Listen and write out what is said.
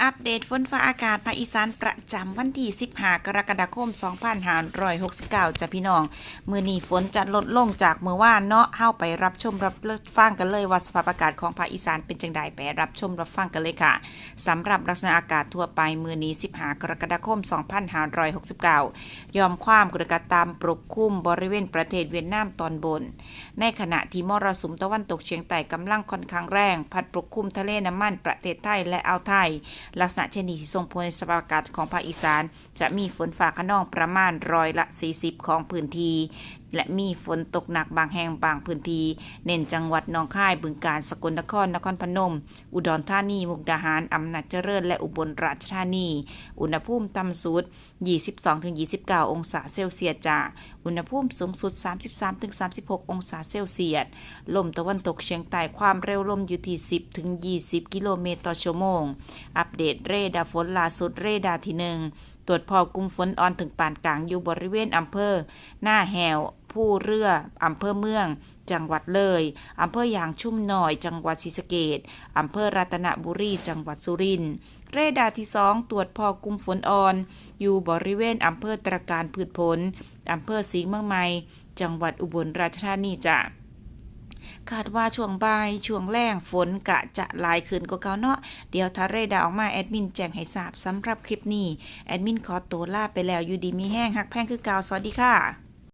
ອັບເດດຝົນຟ້າອາກາດພາກອີສານປະຈຳວັນທີສິບຫ້າ ກໍລະກະດາຄົມ ສອງພັນຫ້າຮ້ອຍຫົກສິບເກົ້າ ຈ້າພີ່ນ້ອງ. ມື້ນີ້ຝົນຈະລົດລົງຈາກມື້ວານເນາະ. ເຮົາໄປຮັບຊົມຮັບຟັງກັນເລີຍວ່າສະພາບອາກາດຂອງພາກອີສານເປັນຈັ່ງໃດ. ໄປຮັບຊົມຮັບຟັງກັນເລີຍຄ່ະ. ສຳລັບລັກສະນະອາກາດທົ່ວໄປມື້ນີ້ ສິບຫ້າ ກໍລະກະດາຄົມ ສອງພັນຫ້າຮ້ອຍຫົກສິບເກົ້າ ຢ່ອມຄວາມກົດອາກາດຕ່ຳປົກຄຸມບໍລິເວນປະເທດຫວຽດນາມຕອນບົນ, ໃນຂະນະທີ່ມໍລະສຸມຕາເວັນຕົກສຽງໃຕ້ກຳລັງຂ້ອນຂ້າງແຮງ ພັດປົກຄຸມທະເລນ້ຳມັນປະເທດໄທ ແລະ ອ່າວໄທ. ລັກສະນະເຊັ່ນນີ້ຊິສົ່ງຜົນໃຫ້ສະພາບອາກາດຂອງພາກອີສານ ຈະມີຝົນຟ້າຄະນອງປະມານຮ້ອຍລະສີ່ສິບຂອງພື້ນທີ່ ແລະ ມີຝົນຕົກໜັກບາງແຫ່ງບາງພື້ນທີ່, ເນັ້ນຈັງຫວັດໜອງຄາຍ, ບຶງການ, ສະກົນນະຄອນ, ນະຄອນພະນົມ, ອຸດອນທານີ, ມຸກດາຫານ, ອຳນາດຈະເລີນ ແລະ ອຸບົນລາຊະທານີ. ອຸນຫະພູມຕ່ຳສຸດ ຊາວສອງ ເຖິງ ຊາວເກົ້າ ອົງສາເຊວຊຽດ. ອຸນຫະພູມສູງສຸດ ຊາວສາມ ເຖິງ ຊາວຫົກ ອົງສາເຊວຊຽດ. ລົມຕາເວັນຕົກສຽງໃຕ້ ຄວາມເລັວລົມຢູ່ທີ່ ສິບ ເຖິງ ຊາວ ກິໂລເມດຕໍ່ຊົ່ວໂມງ. ອັບເດດເຣດາຝົນລ່າສຸດ, ເຣດາທີໜຶ່ງ ຕວດພໍກຸ່ມຝົນອ່ອນເຖິງປານກາງ ຢູ່ບໍລິເວນອຳເພີນາແຫ້ວ, ພູເຮືອ, ອຳເພີເມືອງ, ຈັງຫວັດເລີຍ, ອຳເພີຢາງຊຸມນ້ອຍ, ຈັງຫວັດສີສະເກດ, ອຳເພີລັດຕະນະບູລີ, ຈັງຫວັດສຸລິນ. ເຣດາທີສອງ ຕວດພໍກຸ່ມຝົນອ່ອນ ຢູ່ບໍລິເວນອຳເພີຕະການພືດຜົນ, ອຳເພີສີເມືອງໃໝ່, ຈັງຫວັດອຸບົນລາຊະທານີ. ຄາດວ່າຊ່ວງບ່າຍ, ຊ່ວງແລງ ຝົນກະຈະຫຼາຍຂຶ້ນກວ່າເກົ່າເນາະ. ດຽວຖ້າເຣດາອອກມາ ແອດມິນແຈ້ງໃຫ້ຊາບ. ສຳລັບຄລິບນີ້ ແອດມິນຂໍໂຕລາໄປແລ້ວ. ຢູ່ດີມີແຮງ, ຮັກແພງຄືເກົ່າ. ສະຫວັດດີຄ່ະ.